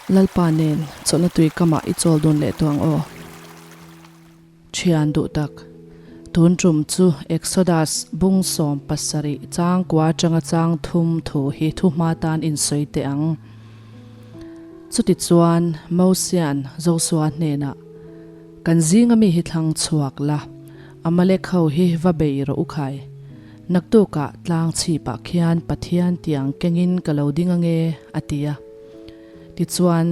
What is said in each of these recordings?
Lalpa nen chawlhna tui kamah i chawl dun leh tawh ang aw. Thian duh tak, tun tum chu Exodus bung 17 chang kua atanga chang thum thu hi thu hma tan insawi teh ang. Chutichuan Mosia'n Josua hnenah, Kan zinga mi hi thlang chhuak la, Amalek ho hi va bei rawh u khai. Naktukah tlang chhipah khian Pathian tiang kengin ka lo ding ange, a ti a. Tichuan,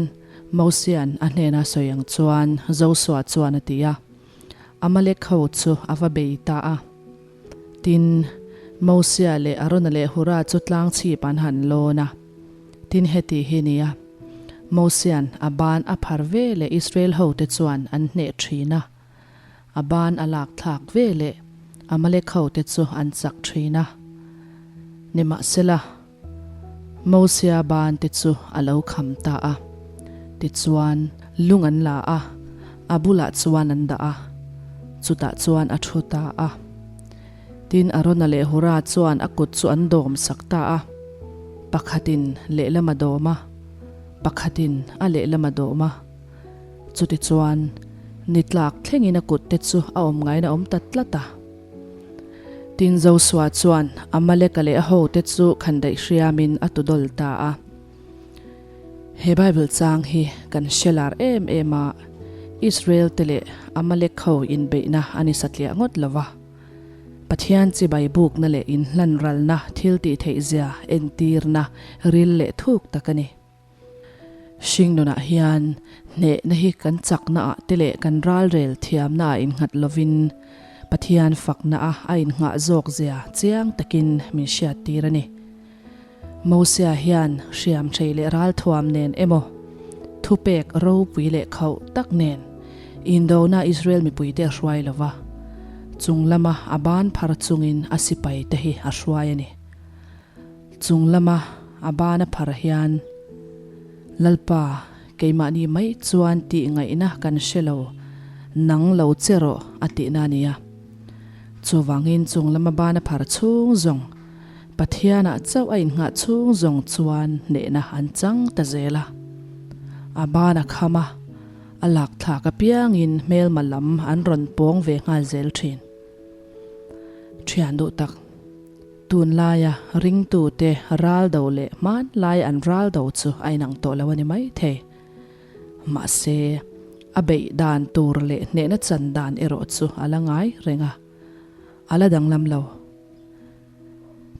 Mosia'n a hnena sawi ang chuan Josua chuan a ti a, Amalek ho chu a va bei ta a. Tin, Mosia leh Arona leh Hura chu tlang chhip an han lawn a. Tin, heti hi nia, Mosia'n a ban a phar ve leh Israel hote chuan an hneh thin a. A ban a lak thlak ve leh Amalek hote chu an chak thin a. Nimahsela, Mosia ban te chu a lo kham ta a. Tichuan, lung an la a, a bulah chuan an dah a, chutah chuan a thu ta a. Tin, Arona leh Hura chuan a kut chu an dawm sak ta a, pakhatin lehlam a dawm a, pakhatin a lehlam a dawm a. Chutichuan, ni tlak thlengin a kut te chu a awm ngaiin a awm ta tlat a. Tin, Josua chuan Amaleka leh a hote chu khandaih hriamin a tudawl ta a. He Bible chang hi kan hre lar em em a, Israel te leh Amalek ho inbeihna a ni satliah ngawt lo va. Pathian chibai bukna leh inhlan ralna thil tih theih zia entirna ril leh thuk tak a ni. Hringnunah hian hnehna hi kan chakna ah te leh kan ralrel thiamna ah innghat lovin Pathian fakna ah a innghah zawk zia chiang takin min hriattir a ni. Mosia hian hriam thei leh ralthuam nen emaw, thupek ropui leh khauh tak nen indona Israel mipuite a hruai lo va, chung lama a ban phar chungin a sipaite hi a hruai a ni. Chung lama a ban a phar hian, Lalpa, keimahni mai chuan tih ngaihna kan hre lo, nang lo che rawh a tihna a ni a. Chuvangin chung lama ban a phar chhung zawng, Pathianah chauh a innghah chhung zawng chuan hnehna an chang ta zel a. A ban a kham a, a lak thlak apiangin hmelma lam an rawn pawng ve nghal zel thin. Thian duh tak, tunlaia ringtute ral do leh hmanlai an ral do chu a inang tawh lo a ni maithei. Mahse, a beih dan tur leh hnehna chan dan erawh chu a la ngai reng a, a la danglam lo.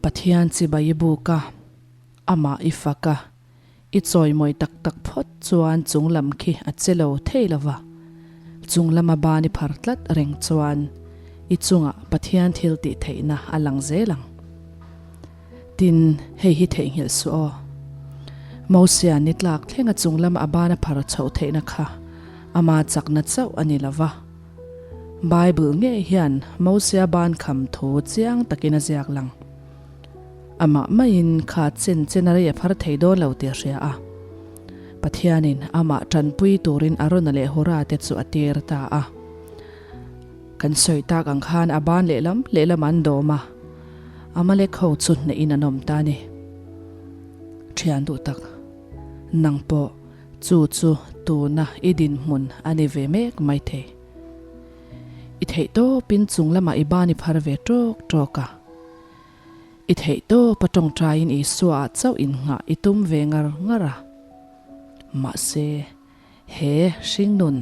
Pathian chibai i buk a, amah i fak a, i chawimawi tak tak phawt chuan chung lam khi a che lo thei lo va, chung lama ban i phar tlat reng chuan i chungah Pathian thil tih theihna a lang zel ang. Tin, hei hi theihnghilh suh aw. Mosia ni tlak thlenga chung lama a ban a phar chhoh theihna kha ama chakna chauh a ni lo va. Bible ngei hian Mosia ban kham thu chiang takin a ziak lang. Amah maiin kha chen chen a rei a phar thei dawn lo tih a hria a. Pathianin amah tanpui turin Arona leh Hura te chu a tir ta a. Kan sawi tak ang khan a ban lehlam lehlam an dawm a, Amalek ho chu hnehin an awm ta a ni. Thian duh tak, nang pawh Chu chu tuna i dinhmun a ni ve mek maithei. I theih tawpin chung lamah i ban i phar ve tawk tawk a. I theih tawp a tawngtaiin Isua ah chauh innghah i tum ve ngar ngar a. Mahse, he hringnun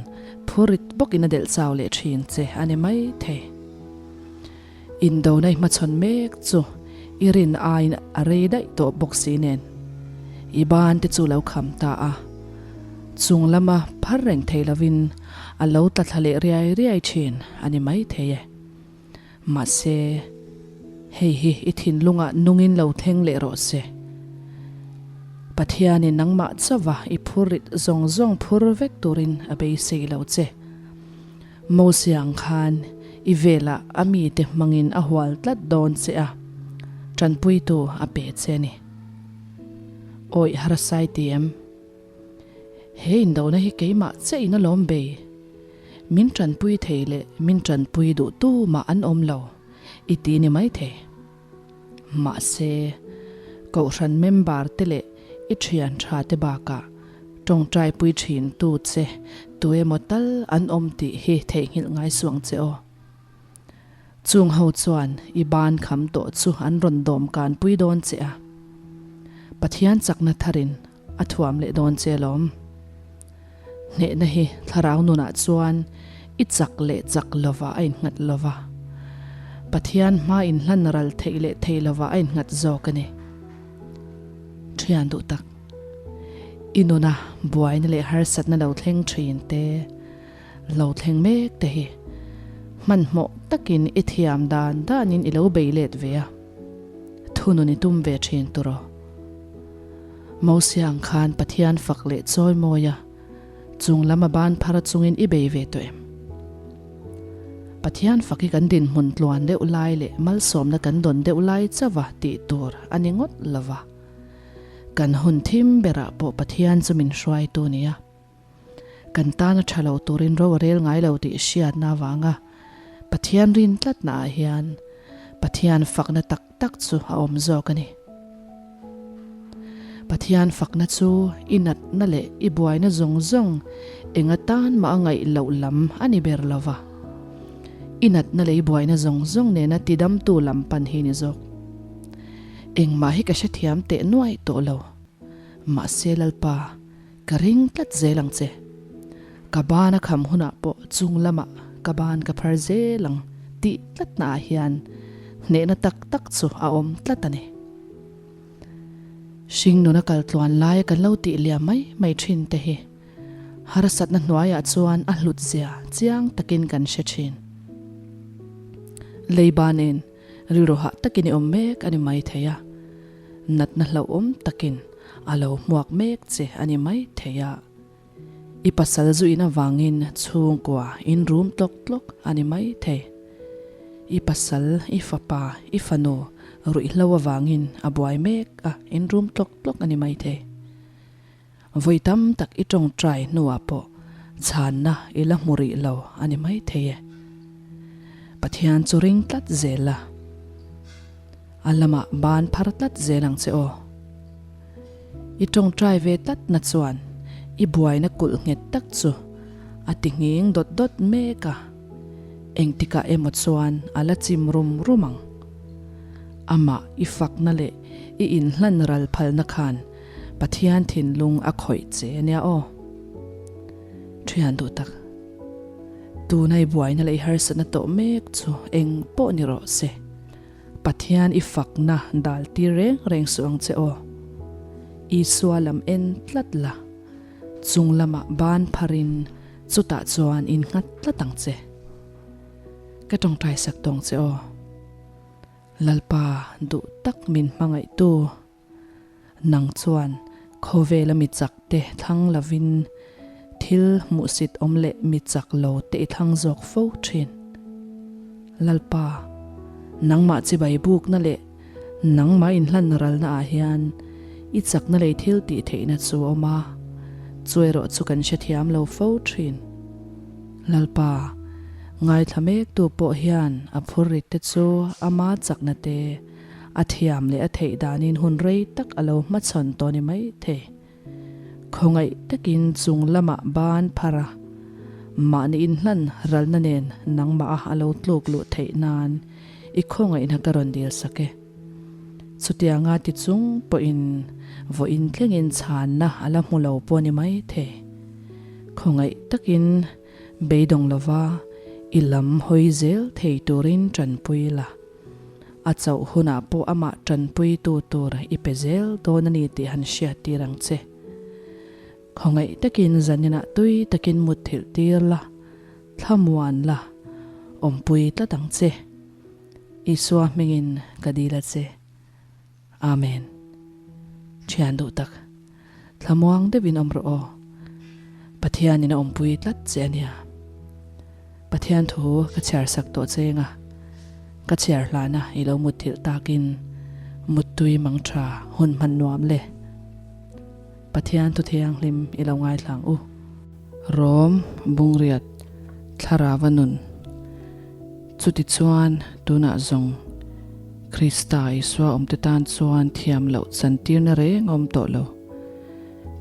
phurit bawkin a delh chau leh thin che a ni maithei. Indona i hmachhawn mek chu i rin aiin a rei daih tawh bawk si nen i ban te chu lo kham ta a, chung lama phar reng thei lovin a lo tla thla leh riai riai thin a ni maithei e. Mahse, hei hi i thinlungah nungin lo thleng leh rawh se. Pathianin nangmah chauha i phurrit zawng zawng phur vek turin a beisei lo che. Mosia ang khan i velah a mite hmangin a hual tlat dawn che a, tanpuitu a pe che a ni. Awih harsai ti em? He indona hi keimah che in alawm bei. Min tanpui thei leh min tanpui duh tu mah an awm lo i ti ni maithei. Mahse, Kohhran member te leh i thian tha te bakah. Tawngtaipui thintu che tu emaw tal an awm tih hi theihnghilh ngai suh ang che aw. Chung ho chuan i ban kham tawh chu an rawn dawm kanpui dawn che a, Pathian chakna tharin a thuam leh dawn che alawm. Hnehna hi thlarau nunah chuan i chak leh chak lova a innghat lova, Pathian hma inhlan ral theih leh thei lova a innghat zawk a ni. Thian duh tak, i nuna buaina leh harsatna lo thleng thin te, lo thleng mek te hi hmanhmawh takin i thiam dan danin i lo bei let ve a, thunun i tum ve thin tur aw. Mosia ang khan Pathian fak leh chawi mawi a, chung lam a ban phar chungin i bei ve tawh em? Pathian fak hi kan dinhmun tluan deuh lai leh malsawmna kan dawn deuh lai chauha tih tur a ni ngawt lova. Kan hun thim berah pawh Pathian chu min hruaitu nia. Kan tana tha lo turin ro a rel ngai lo tih hriatna avanga Pathian rin tlatna ah hian Pathian fakna tak tak chu a awm zawk a ni. Pathian fakna chu i natna leh i buaina zawng zawng eng atan mah a ngaih loh lam a ni ber lo va. I natna leh i buaina zawng zawng nena tidamtu lam pan hi ni zawk. Engmah hi ka hrethiam teh nuaih tawh lo. Mahse Lalpa. Ka ring tlat zel ang che. Ka ban a kham hunah pawh chung lamah ka ban ka phar zel ang tih tlatna ah hian hnehna tak tak chu a awm tlat a ni. Hringnuna kal tluan laia kan lo tih liam mai mai thin te hi harsatna hnuaiah chuan a hlut zia chiang takin kan hre thin. Leiba nen Rilru hah takin i awm mek a ni mai thei a, natna hlauhawm takin a lo hmuak mek che a ni mai thei a, i pasal zu in avangin chhungkua in rum tlawk tlawk a ni mai thei. I pasal, i fapa, i fanu ruihhlo avangin a buai mek a, in rum tlawk tlawk a ni mai thei. Vawi tam tak i tawngtai hnuah pawh chhanna i la hmu rih lo a ni maithei e. Pathian chu ring tlat zel la, a lamah ban phar tlat zel ang che aw. I tawngtai ve tlatna chuan i buaina kulh nghet tak chu a ti nghing dawt dawt mek a, engtikah emaw chuan a la chim rum rum ang. Amah i fakna leh i inhlan ral phalna khan Pathian thinlung a khawih che ania aw. Thian duh tak. Tuna i buaina leh i harsatna tawh mek chu eng pawh ni rawh se. Pathian i fakna dal tir reng reng suh ang che aw. Isua lam en tlat la, chung lamah ban pharin chutah chuan in nghat tlat ang che. Ka tawngtai sak tawng che aw. Lalpa duh tak min hmangaihtu. Nang chuan khawvela mi chak te thlang lovin thil hmuhsit awm leh mi chak lo te i thlang zawk fo thin. Lalpa, nangmah chibai bukna leh nangmah inhlan ralna ah hian i chakna lei thil tih theihna chu a awm a, chu erawh chu kan hrethiam lo fo thin. Lalpa, ngaithla mektu pawh hian a phurrit te chu ama chakna te, A thiam leh a theih danin hun rei tak a lo hmachhawn tawh ni mai thei. Khawngaih takin chung lamah ban phar a, mahni inhlan ralna nen nangmah a a lo tluk luh theih nan i khawngaihna ka rawn dil sak e. Chutianga ti chung pawhin vawiin thlengin chhanna a la hmu lo pawh ni mai thei. Khawngaih takin beidawng lova i lam hawi zel thei turin tanpui la. A chauh hunah pawh amah tanpuitu tur i pe zel dawn a ni tih han hriattir ang che. Khawngaih takin zaninah tui takin mutthilh tir la, thlamuan la, awmpui tlat ang che. Isua hmingin ka dil a che. Amen. Thian duh tak, thlamuang deuhin awm rawh aw. Pathianin a awmpui tlat che a nia. Pathian thu ka chhiar sak tawh che eng a, ka chhiar hlana i lo mutthilh takin muttui mang tha hun hman nuam le. Pathian thu thianghlim i lo ngaithlang u. Rom Bungriat Thlarava nun. Chutichuan, tunah zawng Krista Isua awmte tan chuan thiam loh chantirna reng a awm tawh lo.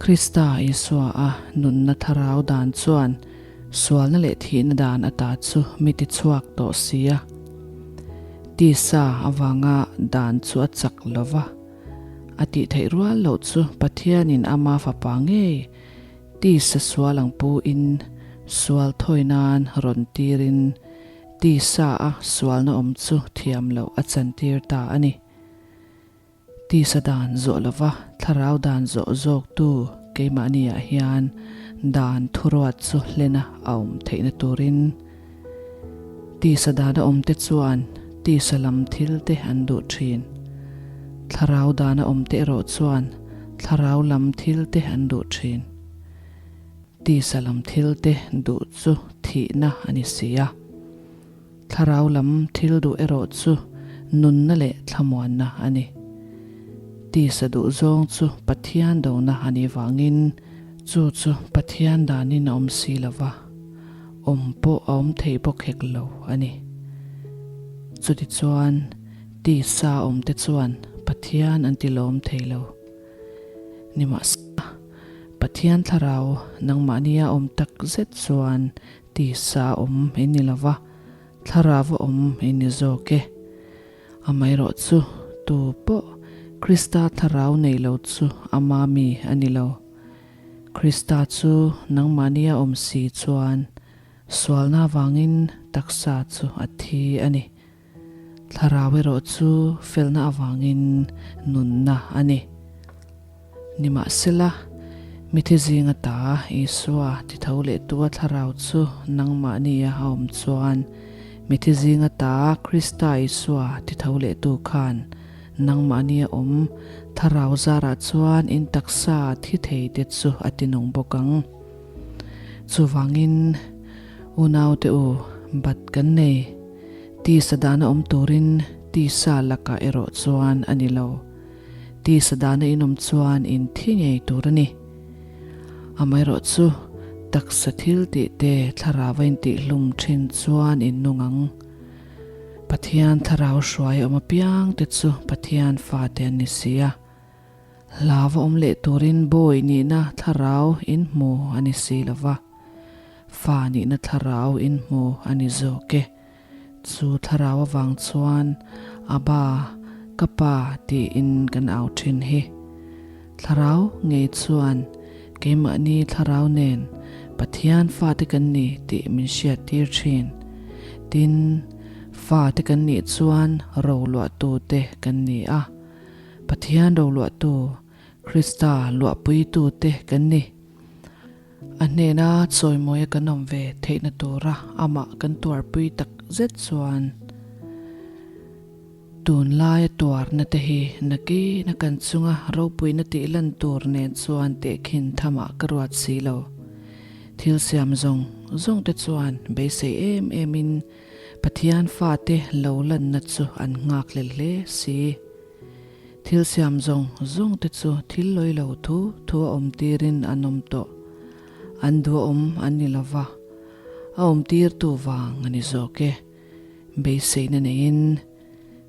Krista Isua a nunna thlarau dan chuan sualna leh thihna dan ata chu mi tichhuak tawh si a. Tisa avanga dan chu a chak lo va, a tih theih rual loh chu Pathianin ama fapa ngei tisa sual ang pu in sual thawi nan rawn tirin tisa a sualna awm chu thiam loh a chantir ta a ni. Tisa dan zawh lova thlarau dan zawh zawktu keimahniah hian dan thuruat chu hlena a awm theihna turin tisa dana awmte chuan tisa lam thil te an duh thin. Thlarau dana awmte erawh chuan thlarau lam thil te an duh thin. Tisa lam thil te duh chu thihna a ni si a. Thlarau lam thil duh erawh chu nunna leh thlamuanna a ni. Tisa duh zawng chu Pathian dona a nih vangin chu chu Pathian danin a awm si lo va, awm pawh a awm thei bawk hek lo a ni. Chutichuan, tisa awmte chuan Pathian an ti lawm thei lo. Nimahsela, Pathian thlarau nangmahnia awm tak zet chuan Tisa awm i ni lo va, thlarau awm i ni zawk e. Amaherawh chu, tu pawh Krista thlarau nei lo chu ama mi a ni lo. Krista chu nangmahnia awm si chuan sualna avangin taksa chu a thi a ni. Thlarau erawh chu felna avangin nunna a ni. Nimahsela, mithi zinga ta Isua ti tho leh tua thlarau chu nangmahnia a awm chuan, mithi zinga ta Krista Isua ti tho leh tu khan nangmahnia awm thlarau zarah chuan in taksa thi thei te chu a ti nung bawk ang. Chuvangin, unaute u, bat kan nei. Tisa dana awm turin tisa lakah erawh chuan a ni lo. Tisa dana inawm chuan in thi ngei tur a ni. Amaherawh chu taksa thil tih te thlarau a intihhlum thin chuan in nung ang. Pathian thlarau hruai awm apiang te chu Pathian fate an ni si a. Hlava awm leh turin bawi nihna thlarau in hmu a ni si lo va, fa nihna thlarau in hmu a ni zawk e. Chu thlarau avang chuan Abba, ka pa tiin kan au thin hi. Thlarau ngei chuan keimahni thlarau nen Pathian fate kan ni tih min hriattir thin. Tin, fate kan nih chuan roluahtute kan ni a. Pathian roluahtu, Krista luahpuitute kan ni. A hnena chawimawia kan awm ve theihna tura amah kan tuarpui tak zet chuan tunlaia tuarna te hi nakina kan chunga ropuina tih lan tur nen chuan tehkhin thamah ka ruat si lo. Thil siam zawng zawng te chuan beisei em emin Pathian fate lo lanna chu an nghakhlel hle si. Thil siam zawng zawng te chu thil lawi lo thu thu a awm tirin an awm tawh. An duhawm an ni lo va, a awm tirtu vang a ni zawk e. Beiseina neiin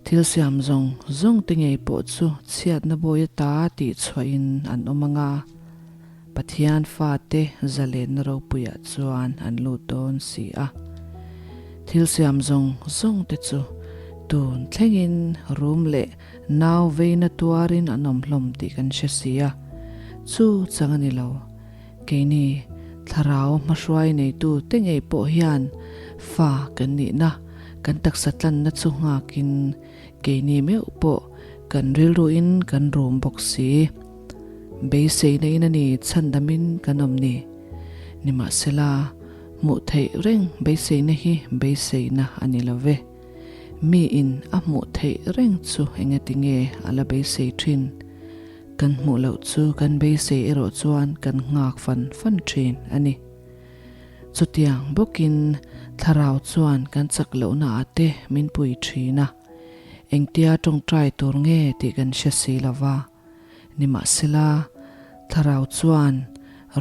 thil siam zawng zawng te ngei pawh chu chhiatna bawi ata tih chhuahin an awm ang a, Pathian fate zalenna ropuiah chuan an lut dawn si a. Thil siam zawng zawng te chu tun thlengin rum leh nau veina tuarin an awm hlawm tih kan hre si a. Chu chang a ni lo. Keini thlarau hmahruai neitu te ngei pawh hian fa kan nihna, kan taksa tlanna chu nghakin keini meuh pawh kan rilruin kan rum bawk si. Beiseina in a ni chhandamin kan awm ni. Nimahsela, hmuh theih reng beiseina hi beiseina a ni lo ve. Mi in a hmuh theih reng chu engati nge a la beisei thin? Kan hmuh loh chu kan beisei erawh chuan kan nghak fan fan thin a ni. Chutiang bawkin thlarau chuan kan chak lohna ah te min pui thin a, engtia tawngtai tur nge tih kan hre si lo va. Nimahsela, thlarau chuan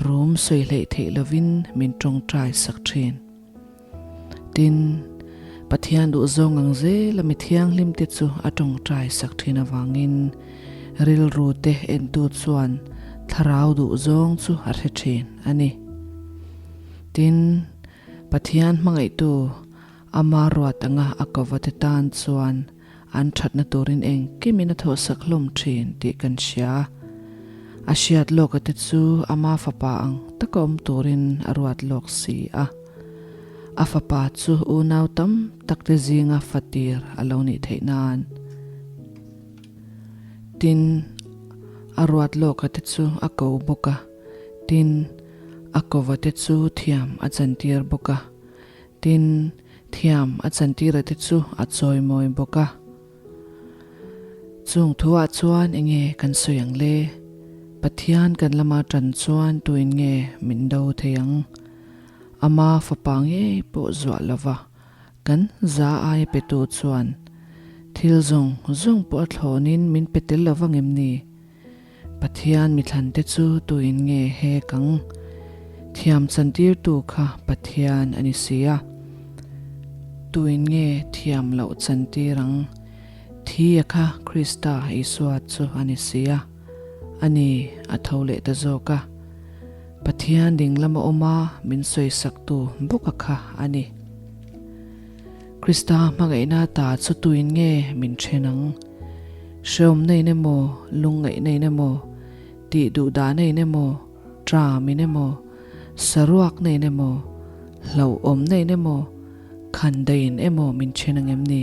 rum sawi hleih theih lovin min tawngtai sak thin. Tin, Pathian duhzawng ang zela mi thianghlimte chu a tawngtai sak thin avangin rilru te entu chuan Thlarau duh zawng chu a hre thin a ni. Tin, Pathian hmangaihtu ama ruat anga a kova te tan chuan an thatna turin engkimin a thawhsak hlawm thin tih kan hria. A hriat lawka te chu ama fapa ang taka awm turin a ruat lawk si a. A fapa chu unau tam tak te zinga fatir a lo nih theih nan. Tin, a ruat lawka te chu a ko bawk a, tin, a kova te chu thiam a chantir bawk a, tin, thiam a chantira te chu a chawimawi bawk a. Chung thuah chuan enge kan sawi ang le? Pathian kan lama tan chuan tuin nge min do thei ang? Ama fapa ngei pawh zuah lova Kan za aia petu chuan thil zawng zawng pawh a thlawnin min pe tel lo vang em ni? Pathian mithlante chu tuin nge he kang thiam chantirtu kha Pathian a ni si a, tuin nge thiam loh chantir ang? Thi a kha Krista Isua chu a ni si a, a ni a tho leh ta zawk a. Pathian ding lama awma min sawisaktu bawka kha a ni. Krista hmangaihna ta chu tuin nge min then ang? Hreawmna in emaw, lungngaihna in emaw, tih duhdahna in emaw, tram in emaw, saruakna in emaw, hlauhawmna in emaw, khandaih in emaw min then ang em ni?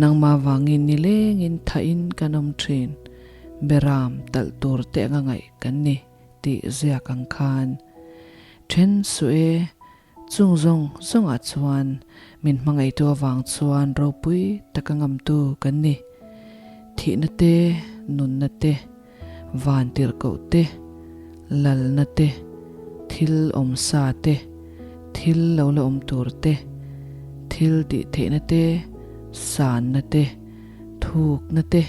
Nangmah vangin nilengin thahin kan awm thin, beram talh tur te anga ngaih kan ni. Tih ziak ang khan then suh e, chung zawng zawngah chuan min hmangaihtu avang chuan ropui taka ngamtu kan ni. Thihna te, nunna te, van tirhkoh te, lalna te, thil awmsa te, thil lo la awm tur te, thil tih theihna te, sanna te, thukna te,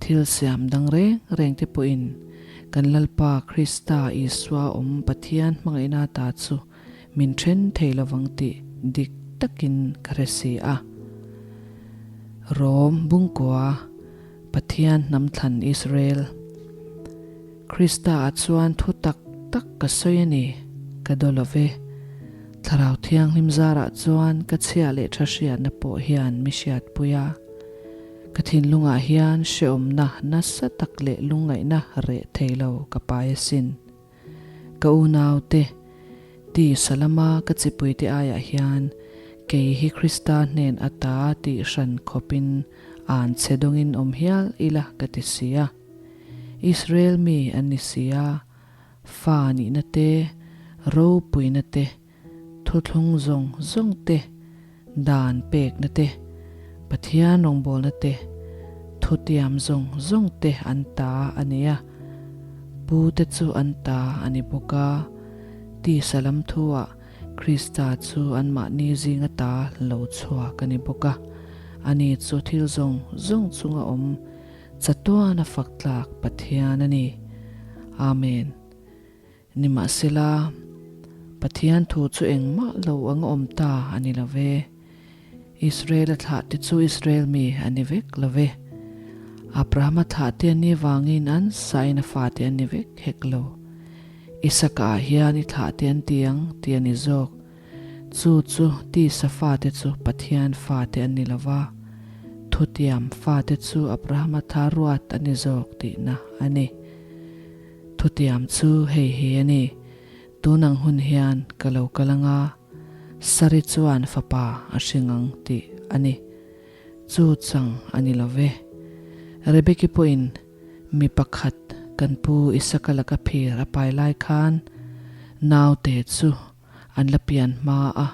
thil siam dang reng reng te pawhin Kan Lalpa Krista Isua awm Pathian hmangaihna ta chu min then thei lovang tih dik takin ka hre si a. Rom Bungkua, Pathian hnam thlan Israel. Krista ah chuan thu tak tak ka sawi a ni, ka daw lo ve. Thlarau Thianghlim zarah chuan ka chhia leh tha hriatna pawh hian mi hriatpui a. Ka thinlungah hian hrehawmna nasa tak leh lungngaihna reh thei lo ka pai asin. Ka unaute, tisa lama ka chipuite aiah hian kei hi Krista hnen ata tih hran khawpin an che dawngin awm hial ila ka ti si a. Israel mi an ni si a, fa nihna te, ropuina te, Thuthlung zawng zawng te, dan pekna te, Pathian rawngbawlna te, thutiam zawng zawng te an ta a ni a, pu te chu an ta a ni bawk a. Tisa lam thuah Krista chu anmahni zinga ta lo chhuak a ni bawk a, ani chu thil zawng zawng chunga awm chatuana fak tlak Pathian a ni. Amen. Nimahsela, Pathian thu chu engmah lo anga awm ta a ni lo ve. Israel-a thlahte chu Israel mi a ni vek lo ve. Abrahama thlahte an nih vangin an sain a fate an ni vek hek lo. Isaka-ah hian i thlahte an ti ang tih a ni zawk. Chu chu tisa fate chu Pathian fate an ni lo va, thutiam fate chu Abrahama tha ruat a ni zawk tihna a ni. Thutiam chu hei hi a ni, Tun ang hun hian ka lo kal ang a, Sari chuan fapa a hring ang tih a ni. Chu chang a ni lo ve. Rebeki pawhin mi pakhat kan pu Isaka laka phir a pai lai khan naute chu an la pian hma a,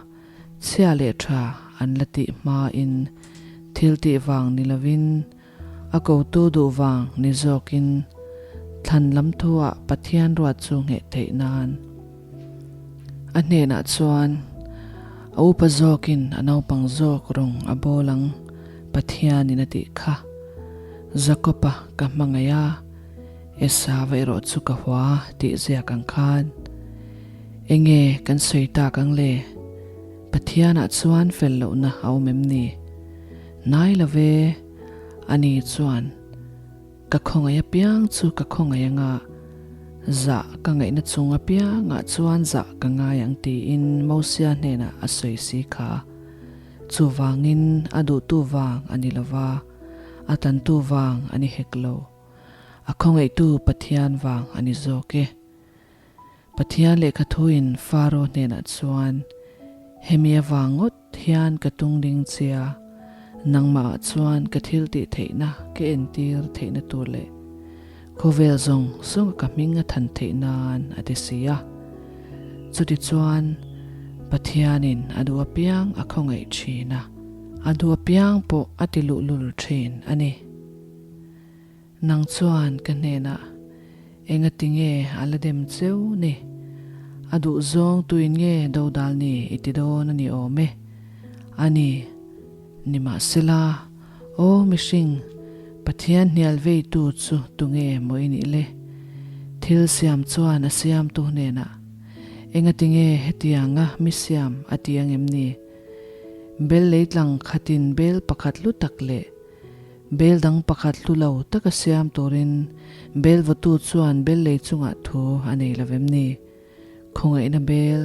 chhia leh tha an la tih hmain thil tih vang ni lovin A kotu duh vang ni zawkin thlan lam thuah Pathian ruat chu ngheh theih nan. A hnenah chuan a upa zawkin a naupang zawk rawng a bawl ang Pathianin a tih kha. Jakob-a ka hmangaih a, Esau-a erawh chu ka hua tih ziak ang khan. Enge kan sawi tak ang le? Pathianah chuan fel lohna a awm em ni? Hnai lo ve, ani chuan ka khawngaih apiang chu ka khawngaih anga. Zah ka ngaihna chung apiangah chuan zah ka ngai ang tiin Mosia hnenah a sawi si kha. Chuvangin a duhtu vang a ni lova, a tantu vang a ni hek lo. A khawngaihtu Pathian vang a ni zawk e. Pathian lehkha thuin Faro hnenah chuan, Hemi avang ngawt hian ka tung ding chia, nangmahah chuan ka thil tih theihna ka entir theihna tur leh khawvel zawng zawnga ka hming a than theih nan a ti si a. Chutichuan, Pathianin a duh apiang a khawngaih thin a, a duh apiang pawh a ti luhlul thin a ni. Nang chuan ka hnenah, Engati nge a la dem cheu ni? A duh zawng tuin nge dodal ni i ti dawn a ni awm e. A ni, nimahsela, aw mihring, Pathian hnial veitu chu tunge maw i nih le? Thil siam chuan a siamtu hnenah, Engati nge hetianga mi siam a ti ang em ni? Bel leitlang khatin bel pakhat hlu tak leh Bel dang pakhat hlu lo taka siam turin bel vawtu chuan bel lei chungah thu a nei lo vem ni? Khawngaihna bel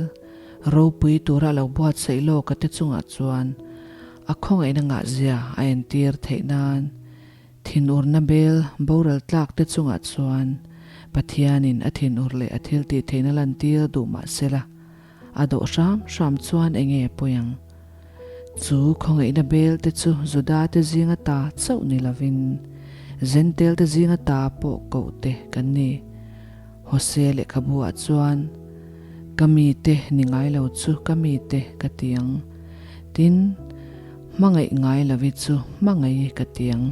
ropui tura a lo buatsaih lawk a te chungah chuan a khawngaihna ngahzia a entir theih nan thinurna bel boral tlak te chungah chuan Pathianin a thinur leh a thiltih theihna lantir duh mah sela a dawh hram hram chuan enge pawi ang? Chu khawngaihna bel te chu Juda te zinga ta chauh ni lovin Zentel te zinga ta pawh koh te kan ni. Hosea lehkhabu ah chuan, Ka mite ni ngai lo chu ka mite ka ti ang, tin, hmangaih ngai lovi chu hmangaih ka ti ang.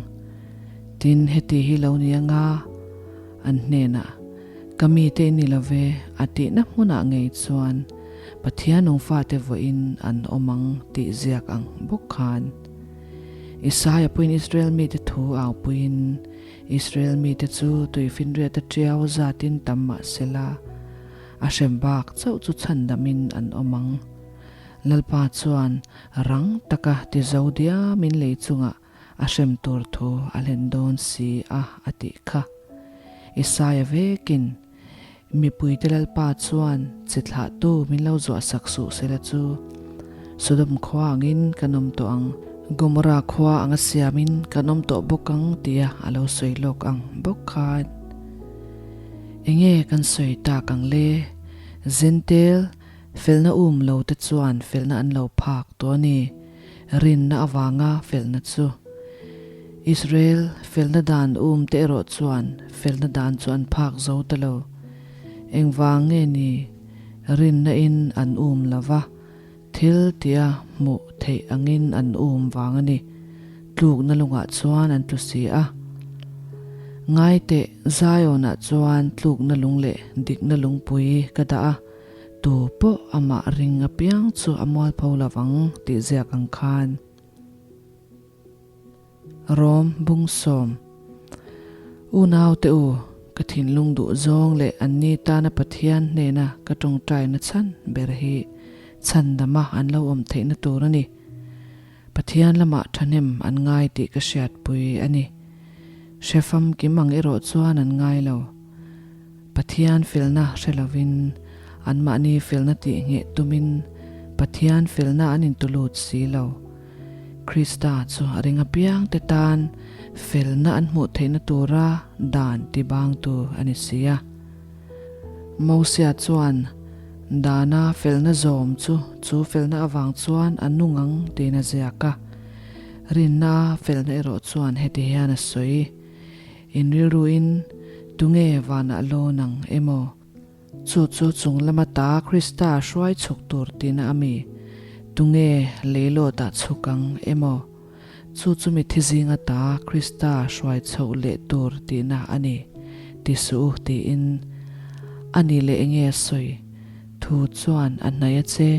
Tin, heti hi lo ni anga an hnenah, Ka mite i ni lo ve, a tihna hmunah ngei chuan Pathian nungfate vawiin an awm ang tih ziak ang bawk khan. Isaia pawhin Israel mite thu au puiin, Israel mite chu tuifinriata tiau zatin tam mah sela, a hrem bak chauh chu chhandamin an awm ang. Lalpa chuan rang taka ti zo diamin lei chungah a hrem tur thu a hlen dawn si a a tih kha. Isaia vekin, Mipuite Lalpa chuan chi thlahtu min lo zuah sak suh sela chu, Sodom khua angin kan awm tawh ang, Gomorrah khua anga siamin kan awm tawh bawk ang tia a lo sawi lawk ang bawk khan. Enge kan sawi tak ang le? Zentel felna um lo te chuan felna an lo phak tawh a ni. Rinna avanga felna chu. Israel felna dan um te erawh chuan felna dan chu an phak zo ta lo. Engvang nge ni? Rinna in an um lo va, thil tia hmuh theih angin an um vang a ni. Tlukna lungah chuan an tlu si a. Ngaiteh, Zion-ah chuan tlukna lung leh dikna lungpui ka dah a. Tu pawh amah ring apiang chu a mualpho lo vang tih ziak ang khan. Rom bung sawm. Unau te u, ka thinlung duh zawng leh anni tana Pathian hnena ka tawngtaina chhan ber hi chhandama an lo awm theihna tur a ni. Pathian lamah thahnem an ngai tih ka hriatpui a ni. Hre famkim ang erawh chuan an ngai lo. Pathian felna hre lovin, anmahni felna tih ngheh tumin Pathian felna an intulut si lo. Krista chu a ring apiangte tan felna an hmuh theihna tura dan tibangtu a ni si a. Mosia chuan dana felna zawm chu chu felna avang chuan a nung ang tiin a ziak a. Rinna felna erawh chuan heti hian a sawi. In rilruin tunge vanah lawn ang emaw? Chu chu chung lama ta Krista hruai chhuk tur tihna a mi? Tunge leilawtah chhuk ang emaw? Chu chu mithi zinga ta Krista hruai chhoh leh tur tihna a ni, ti suh u tiin a ni leh enge a sawi? Thu chuan a hnaih a che,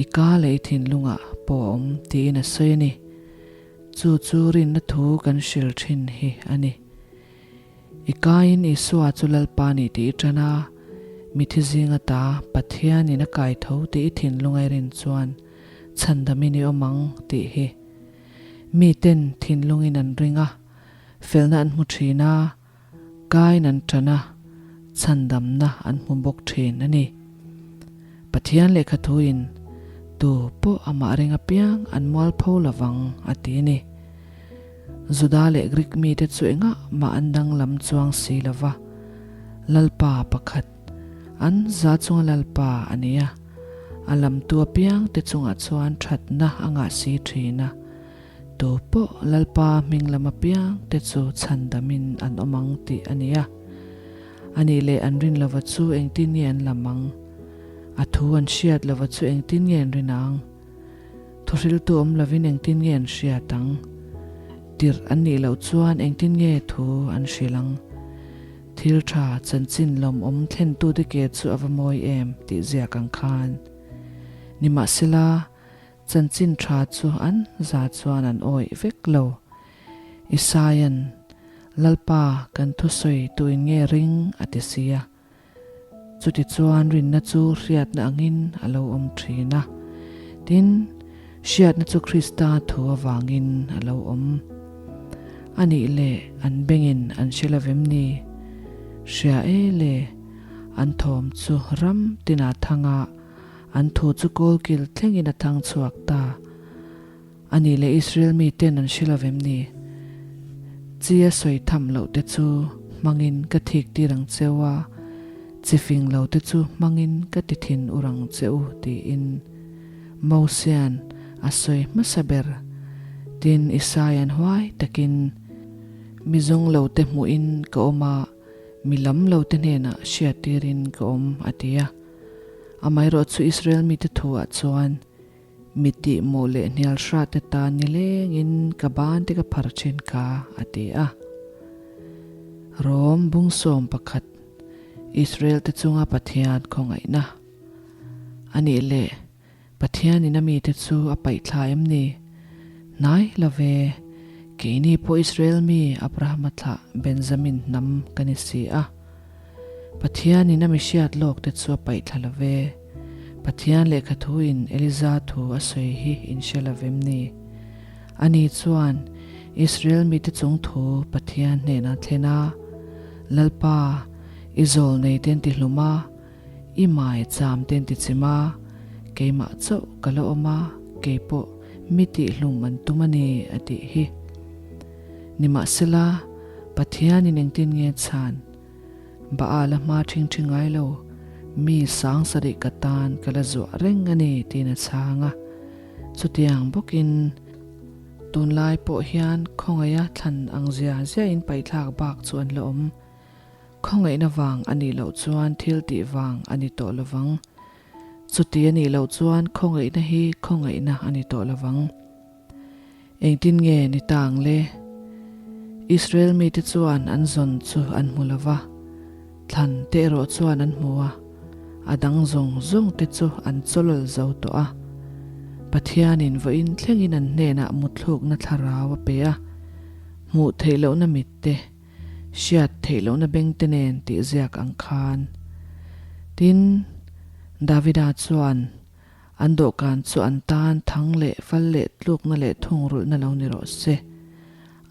i ka leh i thinlungah pawh a awm tiin a sawi a ni. Chu chu rinna thu kan hril thin hi a ni. I kaiin Isua chu Lalpa ni tih i tan a, mithi zinga ta Pathianin a kai tho tih i thinlung a i rin chuan chhandamin i awm ang tih hi. Miten thinlungin an ring a, felna an hmu thin a, kaiin an tan a, Chhandamna an hmu bawk thin a ni. Pathian lehkha thuin tu pawh amah ring apiang an mualpho lovang a ti a ni. Juda leh Greek mite chu engah mah an danglam chuang si lo va, Lalpa pakhat, an za chunga Lalpa a ni a, a lamtu apiang te chungah chuan thatna a ngah si thin a. Tu pawh Lalpa hming lam apiang te chu chhandamin an awm ang tih a ni a. A nih leh an rin lova chu engtin nge an lam ang? A thu an hriat lova chu engtin nge an rin ang? Thuhriltu awm lovin engtin nge an hriat ang? Tirh an nih loh chuan engtin nge thu an hrilh ang? Thil tha chanchin lawmawm thlentute ke chu a va mawi em tih ziak ang khan. Nimahsela, Chanchin tha chu an za chuan an awih vek lo. Isaia'n, Lalpa, kan thusawi tuin nge ring? a ti si a. Chutichuan rinna chu hriatna angin a lo awm thin a. Tin, hriatna chu Krista thu avangin a lo awm. A nih leh an bengin an hre lo vem ni? Hria e le, an thawm chu ram tinah thangah An thu chu kawlkil thlengin a thang chhuak ta. A nih leh Israel miten an hre lo vem ni? Chi a sawi tham loh te chu hmangin ka thik tir ang che u a, chi fing lo te chu hmangin ka ti thin ur ang che u tiin Mosia'n a sawi hmasa ber. Tin, Isaia'n huai takin, Mi zawng lo te hmuhin ka awm a, mi lam lo te hnenah hriattirin ka awm a ti a. Amaherawh chu Israel mite thuah chuan, Mi tihmawh leh hnial hrat te tan nilengin ka ban te ka phar thin kha, a ti a. Rom bungsawm pakhat, Israel te chunga Pathian khawngaihna. A nih leh, Pathianin a mite chu a paih thla em ni? Hnai lo ve, keini pawh Israel mi Abrahama thlah Benjamin hnam ka ni si a. Pathianin a mi hriat lawk te chu a paih thla lo ve. Pathian lehkha thuin Eliza thu a sawi hi in hre lo vem ni? Ani chuan Israel mite chung thu Pathian hnenah thlen a, Lalpa, i zawl nei ten ti hlum a, I mai cham ten ti chim a, keimah chauh ka la awm a, keipawh mi tihhlum an tum a ni a tih hi. Nimahsela, Pathianin engtin nge chhan? Baal a hma ṭhing ṭhi ngai lo, mi sang sarih ka tan ka la zuah reng a ni tiin a chhang a. Chutiang bawkin tunlai pawh hian khawngaih a thlan ang zia ziahin paihthlak bak chu an la awm. Khawngaihna vang a nih loh chuan thil tih vang a ni tawh lovang. Chuti a nih loh chuan khawngaihna hi khawngaihna a ni tawh lovang. Engtin nge ni ta ang le? Israel mite chuan an zawn chu an hmu lova, thlan te erawh chuan an hmu a, a dang zawng zawng te chu an chawlawl zo tawh a. Pathianin vawiin thlengin an hnenah mutthlukna thlarau a pe a, hmuh theih lohna mit te, Hriat theih lohna bengte nen tih ziak ang khan. Tin, Davida chuan an dawhkan chu an tan thang leh fal leh tlukna leh thungrulhna lo ni rawh se.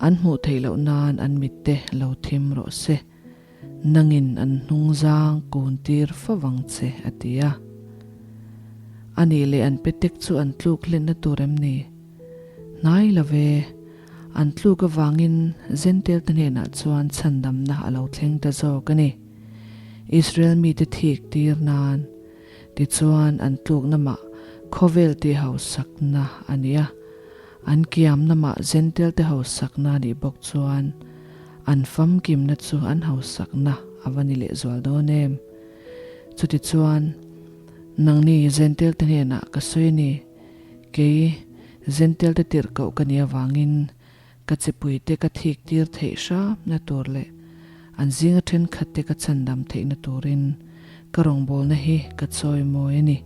An hmuh theih loh nan an mitte lo thim rawh se. Nangin an hnungzang kun tir fo vang che, a ti a. A nih leh an petek chu an tluk hlenna tur em ni? Hnai lo ve. An tluk avangin Zentail te hnenah chuan chhandamna a lo thleng ta zawk a ni. Israel mite thik tir nan tichuan an tlukna mah khawvel tih hausakna a ni a, an kiamna mah Zentail te hausakna a nih bawk chuan an famkimna chu an hausakna a va ni lehzual dawn em? Chutichuan, nangni Zentail te hnenah ka sawi a ni. Kei, Zentail te tirh koh ka nih avangin ka chipuite ka thik tir theih hramna tur leh an zinga thenkhatte ka chhandam theihna turin ka rawngbawlna hi ka chawi mawi a ni.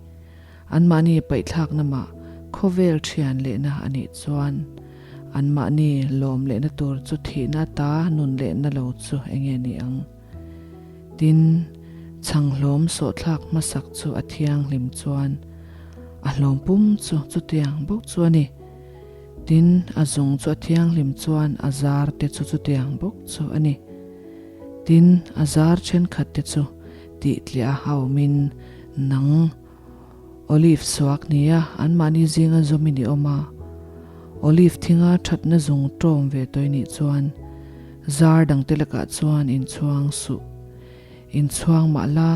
Anmahni paihthlakna mah khawvel thian lehna a nih chuan anmahni lawm lehna tur chu thihna ata nun lehna lo chu enge ni ang? Tin, chhanghlawm sawhthlak hmasak chu a thianghlim chuan a hlawm pum chu chutiang bawk chu a ni. Tin, a zung chu a thianghlim chuan a zar te chu chutiang bawk chu a ni. Tin, a zar thenkhatte chu tihtliah a awmin nang Olive suak nia anmahni zinga zawmin i awm a. Olive thinga thatna zung tawm ve tawih nih chuan zar dangte lakah chuan inchhuang suh. Inchhuang mah la,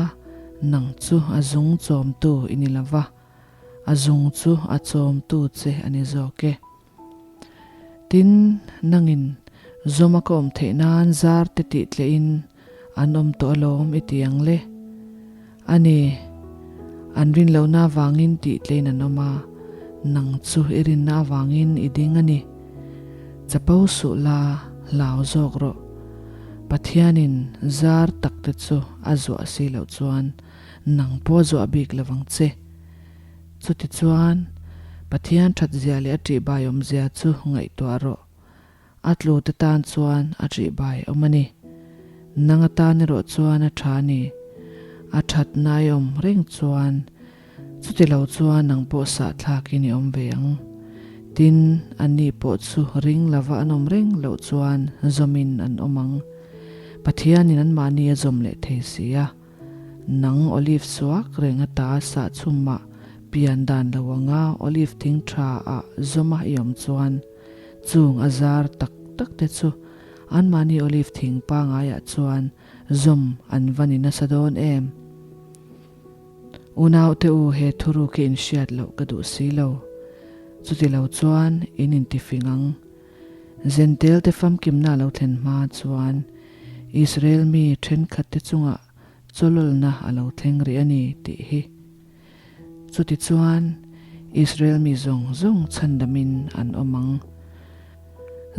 nang chu a zung chawmtu i ni lo va, a zung chu a chawmtu che a ni zawk e. Tin, nangin zawma ka awm theih nan zar te tih tlehin an awm tawh alawm i ti ang le. A ni, an rin lohna avangin tih tlein an awm a, nang chu i rinna avangin i ding a ni. Chapo suh la, hlau zawk rawh. Pathianin zar tak te chu a zuah si loh chuan nang pawh a zuah bik lo vang che. Chutichuan, Pathian thatzia leh a ṭihbai awmzia chu ngaihtuah rawh. A tlute tan chuan a ṭihbai awm a ni. Nang atan erawh chuan a ṭha a ni. A ṭhatna i awm reng chuan, chuti lo chuan nang pawh sahthlakin i awm ve ang. Tin, anni pawh chu ring lova an awm reng loh chuan zawmin an awm ang. Pathianin anmahni a zawm leh thei si a. Nang olive suak reng ata sah chhumah pian dan lo anga olive thing tha ah zawma i awm chuan chung a zar tak tak te chu anmahni olive thing pangai ah chuan zawm an va ni nasa dawn em? Unaute u he thuruk hi inhriat loh ka duh si lo. Chuti lo chuan in intifing ang. Zentel te famkimna a lo thlen hma chuan Israel mi thenkhat te chungah chawlawlna a lo thleng rih a ni tih hi. Chutichuan Israel mi zawng zawng chhandamin an awm ang.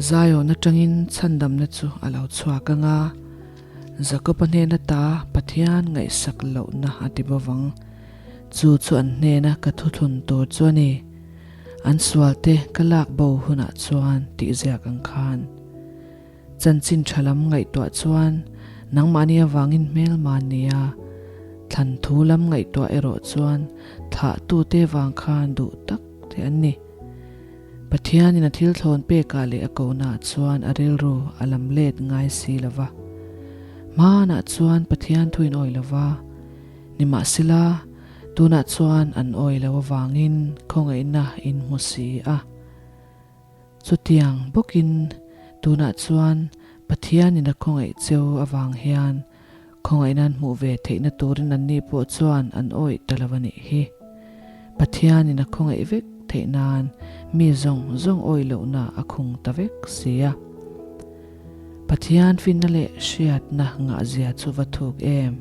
Zion atangin chhandamna chu a lo chhuak ang a, Jakob-a hnena ta Pathian ngaihsak lohna a ti bawk ang. Chu chu an hnena ka thuthlun tur chu a ni. An sualte ka lak bo hunah chuan tih ziak ang khan. Chanchin tha lam ngaihtuah chuan nangmahni avangin hmelma nia, thlan thu lam ngaihtuah erawh chuan thlahtute vang khan duh tak te an ni. Pathianin a thil thlawn pekah leh a kohnaah chuan a rilru a lam let ngai si lo va. Hmanah chuan Pathian thuin awih lo va, nimahsela, Tunah chuan an awi lo avangin khawngaihna in hmu si a. Chutiang bawkin tunah chuan Pathianin a khawngaih cheu avang hian khawngaihna an hmuh ve theihna turin anni pawh chuan an awih ta lo a nih hi. Pathianin a khawngaih vek theih nan mi zawng zawng awih lohna a khung ta vek si a. Pathian finna leh hriatna ngahzia chu va thuk em?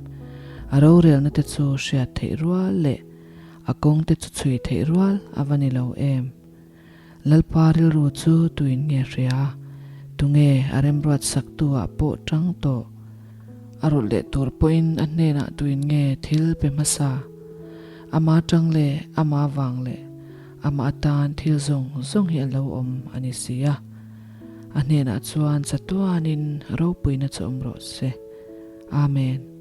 A rorelna te chu hriat theih rual leh a kawng te chu chhui theih rual a va ni lo em? Lalpa rilru chu tuin nge hria? Tunge a remruat saktu ah pawh tang tawh? A rawlh leh tur pawhin a hnenah tuin nge thil pe hmasa? Ama tang leh ama vang leh ama atan thil zawng zawng hi a lo awm a ni si a. A hnenah chuan chatuanin ropuina chu awm rawh se. Amen.